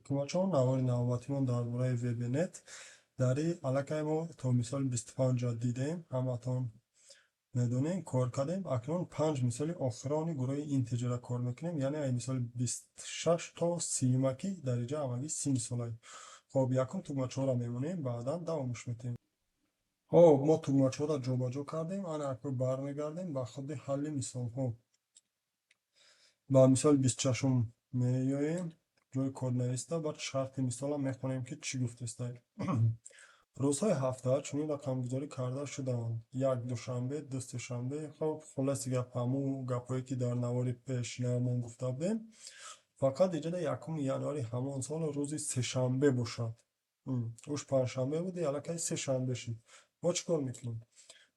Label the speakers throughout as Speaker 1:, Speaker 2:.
Speaker 1: Алейкум, бачаҳо. Навори навбатимон дар бораи VB.NET. Дар ин аллакай мо то мисоли 25 дидем, ҳаматон медонем, кор кардем. Акнун панҷ мисоли охирони гурӯҳи integer ра кор мекунем, яъне ай мисоли 26 то 30, ки дар инҷа ҳамагӣ 30 мисолае. Хоб, якум тугмачаҳоро мемонем, баъдан давомаш метиҳем. Хоб, мо тугмачаҳоро ҷобаҷо кардем, ана акнун бармегардем ба худи ҳалли мисолҳо. Ба мисоли 26-ум меоем, ҷои коднависта, баъд шарти мисолам мехонем, ки чӣ гуфтестай. Рӯзҳои ҳафта чунин рақамгузорӣ карда шудаанд: як душанбе, ду сешанбе. Хоб, хулоси гап, ҳамун гапҳое, ки дар навори пешинамон гуфта будем. Фақат иҷода 1 январи ҳамон сол рӯзи сешанбе бошад. Уш панҷшанбе буд, аллакай сешанбе шуд. Мо чӣ кор мекунем?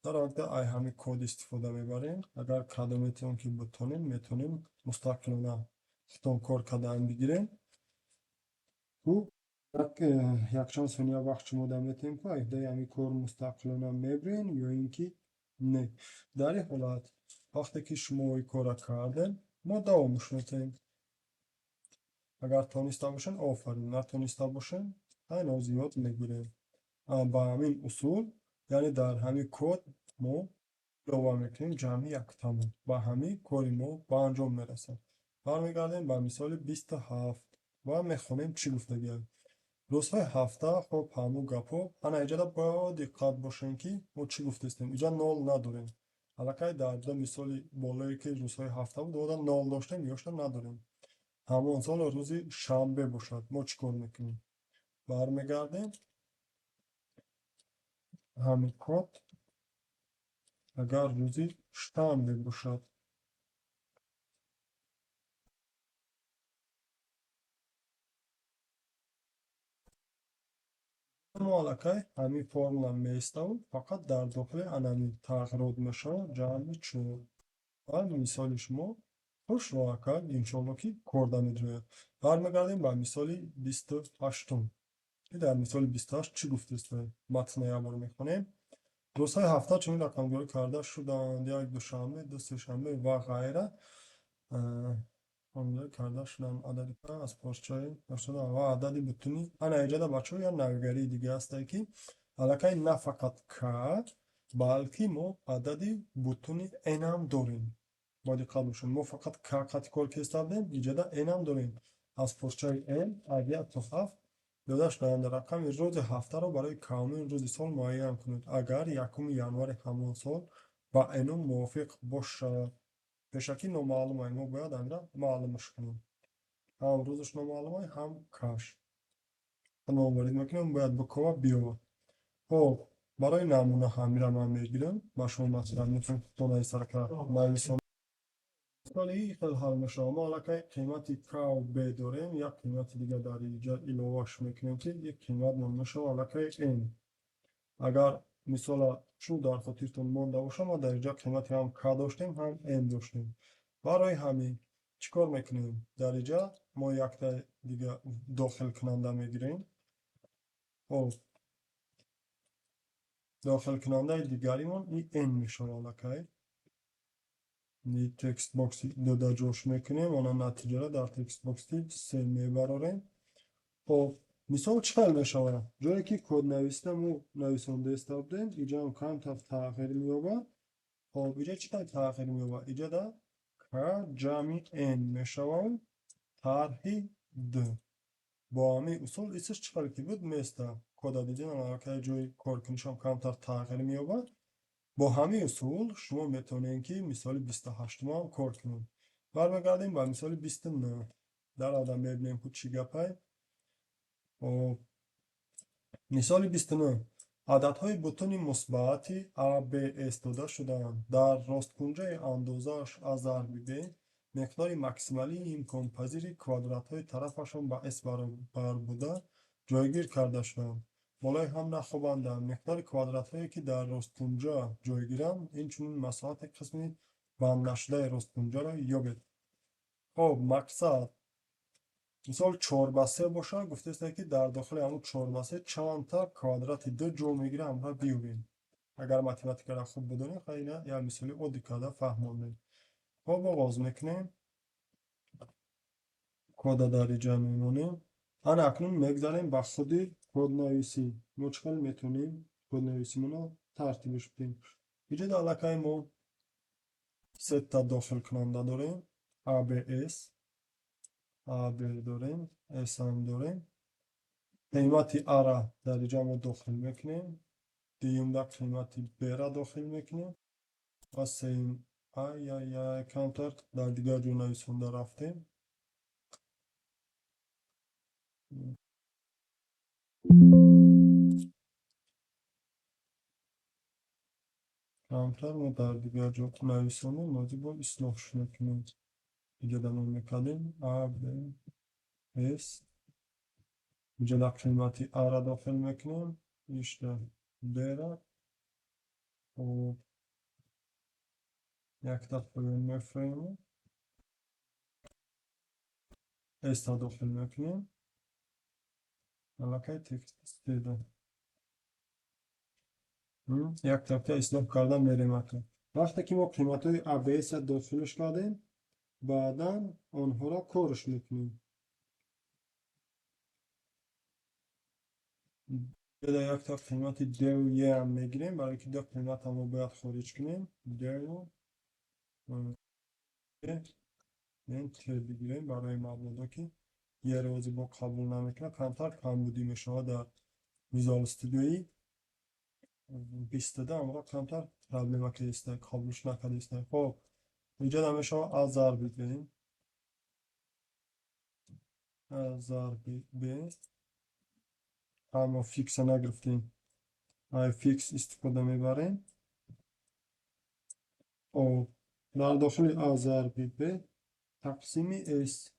Speaker 1: Дар вақта ай ҳамин код истифода мебарем. Агар кадометон ки бутонем, метавонем мустақилона худтон кор кардан бигирем. Якчанд сония вақт шумо дар метавонем, ки айдаи ҳамин кор мустақилона мебирен ё ин ки не. Дар ин ҳолат, вақте ки шумо ин корро кардем, мо давомаш метиҳем. Агар тониста бошем, офарин, натониста бошем, айно зиёд мегирем. Ба ҳамин усул, яъне дар ҳамин код мо илова мекунем ҷамъи яктамон. Ба ҳамин кори мо ба анҷом мерасад. Бармегардем ба мисоли 27 ва мехонем, чӣ гуфтагиам. Рӯзҳои ҳафта, хоб, ҳамун гапҳо. Ана иҷода бояд диққат бошем, ки мо чӣ гуфтестем. Иҷа нол надорем. Аллакай дар ду мисоли болое, ки рӯзҳои ҳафта буд, ода нол доштем, ёшта надорем. Ҳамон сол рӯзи шанбе бошад. Мо чӣ кор мекунем? Бармегардем. Ҳамин код агар рӯзи шанбе бошад. Мо аллакай ҳамин формула меиставу фақат дар дохили анами тағйирот мешавад ҷамъи чор. Ва мисоли шумо хушроҳака, иншоалло, ки корда медирояд. Бармегардем ба мисоли 28-ум. Ки дар мисоли 28 чӣ гуфтест? Матна як бор мехонем. Рӯзҳои ҳафта чунин рақамгузорӣ карда шудаанд: як душанбе, ду сешанбе ва ғайра. Рақамгузорӣ карда шуданд адади аз порчаи ва адади бутуни. Ана иҷода, бачаҳо, як навигарии дига ҳастае, ки аллакай на фақат к, балки мо адади бутуни n ҳам дорем. Бо диққат бошед, мо фақат к қати кор кеста будем, иҷода n ҳам дорем. Аз порчаи n аз як то ҳафт дода шудаанд. Рақами рӯзи ҳафтаро барои кавмин рӯзи сол муайян кунед, агар 1 январи ҳамон сол ба энум мувофиқ бошад. Пешакӣ номаълумай, мо бояд амира маълумаш кунем. Ҳам рӯзаш номаълумай, ҳам каш. Мо ворид мекунем, бояд бикова биёвад. Хоб, барои намуна ҳамира ман мегирам, ба шумо маслиҳат метавонем худтон ай сарака нависон. Мисоли ин хел ҳал мешавад. Мо аллакай қимати к ва б дорем, як қимати дига дар инҷа иловаш мекунем, ки ин қиматмон мешавад аллакай n. Агар мисола чун дар хотиртон монда бошад, мо дар инҷа қимати ҳам к доштем, ҳам n доштем. Барои ҳамин чӣ кор мекунем? Дар инҷа мо якта дига дохилкунанда мегирем. Хоб, дохилкунандаи дигаримон ин n мешавад аллакай. Textbox и дода ҷош мекунем, она натиҷаро дар textbox и се мебарорем. Хоб, мисол чӣ хел мешавад? Ҷое ки коднависида мо нависондаиста будем, инҷаам камтар тағйир меёбад. Хоб, инҷа чӣ хел тағйир меёбад? Инҷа к ҷамъи n мешавад тарҳи д. Бо ҳамин усул исш чӣ хел ки буд места. Кода дидем, аллакай ҷои коркунишам камтар тағйир меёбад. Бо ҳамин усул шумо метавонед, ки мисоли 28-умам кор кунед. Бармегардем ба мисоли 29. Дар аввал мебинем, ку чӣ гапай. Хоб, мисоли 29. Ададҳои бутуни мусбати а, б, с дода шудаанд. Дар росткунҷаи андозааш а зарби б миқдори максималии имконпазири квадратҳои тарафашон ба с баробар буда ҷойгир карда шудаанд. Болои ҳам нахобанданд. Миқдори квадратҳое, ки дар росткунҷа ҷойгиранд, инчунин масоҳати қисми банднашудаи росткунҷаро ёбед. Хоб, мақсад мисол 4 ба 3 бошад, гуфтаест, ки дар дохили ҳамун 4 ба 3 чандта квадрати д ҷо мегирад, ҳамра биёбем. Агар математикаро хуб бидонем, хай, ина як мисоли оддӣ карда фаҳмондем. Хоб, оғоз мекунем. Кода дар инҷа мемонем. Ана акнун мегзарем ба худи коднависӣ. Мо чӣ хел метавонем коднависимонро тартибаш бидиҳем? Иҷода аллакай мо сета дохилкунанда дорем. А, Б, С. А, Б дорем, С ҳам дорем. Қимати А-ра дар инҷа мо дохил мекунем. Дуюмда қимати Б-ра дохил мекунем. Ва сеюм ай камтар дар дигар ҷо нависонда рафтем. Камтар мо дар дигар ҷо нависонем, ҳозир бо ислоҳш мекунем. Иҷода мо мекардем А, Б, С. Иҷода қимати А-ра дохил мекунем. Ишда Б-ра. Хоб, якта поён мефроем. С-та дохил мекунем. Аллакай текст истеда. Як тафта ислоҳ карда мерем акнун. Вақте ки мо қиматҳои А, Б, С-ро дохилш кардем, баъдан онҳоро корш мекунем. Якта қимати Д ва Е ҳам мегирем, барои ки ду қиматро мо бояд хориҷ кунем. Д ва Е, Т бигирем барои маблағҳо, ки Е-ро ҳозир мо қабул намекунад, камтар камбудӣ мешавад дар Visual Studio-и бистада, амро камтар проблема кардааст, қабулш накардааст. Хоб, инҷо мешавад А зарби Б. А зарби Б. Аммо фикса нагирифтем. Ай фикс истифода мебарем. Хоб, дар дохили А зарби Б тақсими С.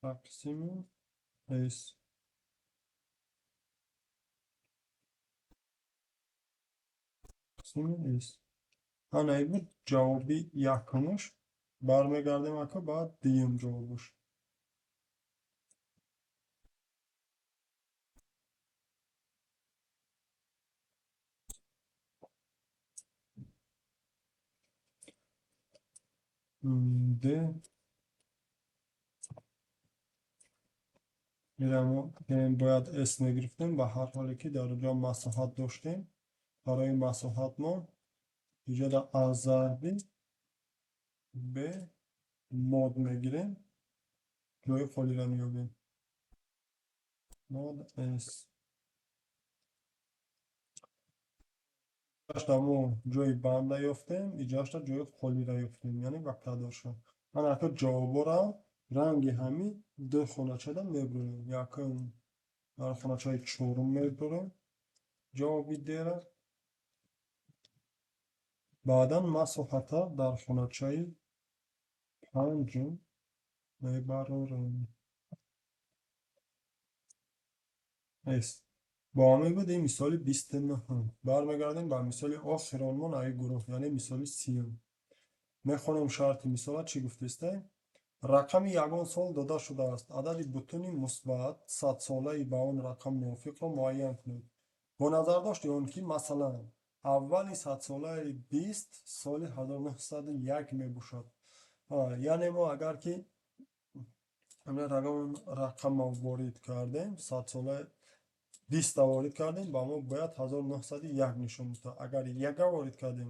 Speaker 1: Тақсими С. Тақсими С. Ана ин буд ҷавоби якумаш. Бармегардем ака ба дуюм ҷавобаш. Д ира мо бояд С мегирифтем, ба ҳар ҳоле ки дар ҷо масоҳат доштем. Барои масоҳат мо иҷода А зарби Б мод мегирем, ҷои холиро меёбем. Мод С. Иҷошта мо ҷои банда ёфтем, иҷошта ҷои холиро ёфтем, яъне вақтадорша. Ана ака ҷавобҳоро ранги ҳамин ду хоначада мебурем. Якум дар хоначаи чорум мебурем ҷавоби Д-ра. Баъдан масоҳата дар хоначаи панҷум мебарорем. С. Бо ҳамин буд ин мисоли 29-ум. Бармегардем ба мисоли охиронмон аи гурӯҳ, яъне мисоли 30-ум. Мехонем шарти мисола чӣ гуфтестай? Рақами ягон сол дода шудааст. Адади бутуни мусбат садсолаи ба он рақам мувофиқро муайян кунед. Бо назардошти он ки, масалан, аввали садсолаи 20 соли 1901 мебошад. Яъне мо агар ки рақамро ворид кардем, садсолаи 20 ворид кардем, ба мо бояд 1901 нишон медиҳад. Агар яга ворид кардем,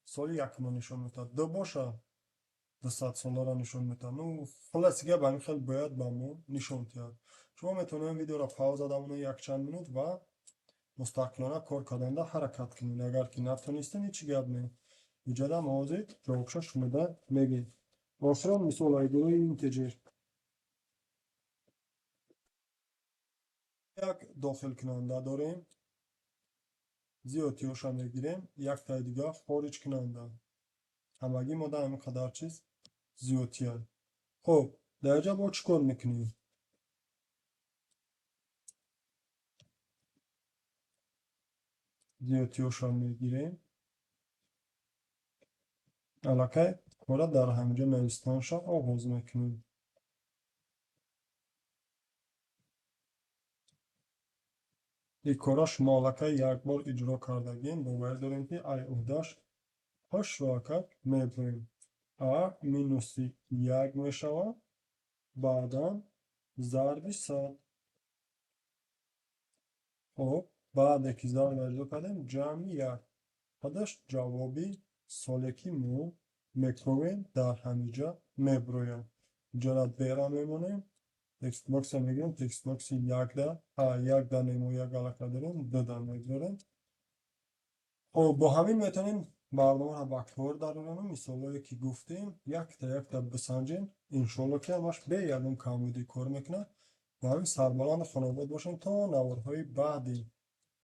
Speaker 1: соли якумро нишон медиҳад. Ду боша, 200 соларо нишон медиҳад. Хулоси гап ҳамин хел бояд ба мо нишон диҳад. Шумо метавонед видеоро пауза дамонед якчанд минут ва мустақилона кор карданда ҳаракат кунед. Агар ки натонистед, ҳеҷ гап не. Иҷода мо ҳозир ҷавобша шумода мегӯем. Охирон мисол ай гурӯҳи интеҷер. Як дохилкунанда дорем, зиёдтиёша мегирем, яктаи дигар хориҷкунанда. Ҳамагӣ мо дар ҳамин қадар чиз зиёдтия. Хоб, дар инҷа мо чӣ кор мекунем? Зиёдтиёша мегирем. Аллакай кора дар ҳаминҷо навистанша оғоз мекунем. Ин кора шумо аллакай як бор иҷро кардагем, боварӣ дорем ки ай уҳдаш ҳошро акак мебурем. А минуси як мешавад, баъдан зарби 100. Хоб, баъде ки зарб иҷро кардем, ҷамъи як. Худаш ҷавоби соле, ки мо мекунем, дар ҳамиҷа мебирояд. Иҷора бера мемонем, textbox мегирем, textbox якда, якда немо, як алака дорем, дуда мегузорем. Хоб, бо ҳамин метавонем барномаро ба кор дарорем. Мисолҳое, ки гуфтем, якта якта бисанҷем. Иншоалло, ки ҳамаш бе ягон камбудӣ кор мекунад. Бо ҳамин сарбаланду хонобод бошем то наворҳои баъдӣ.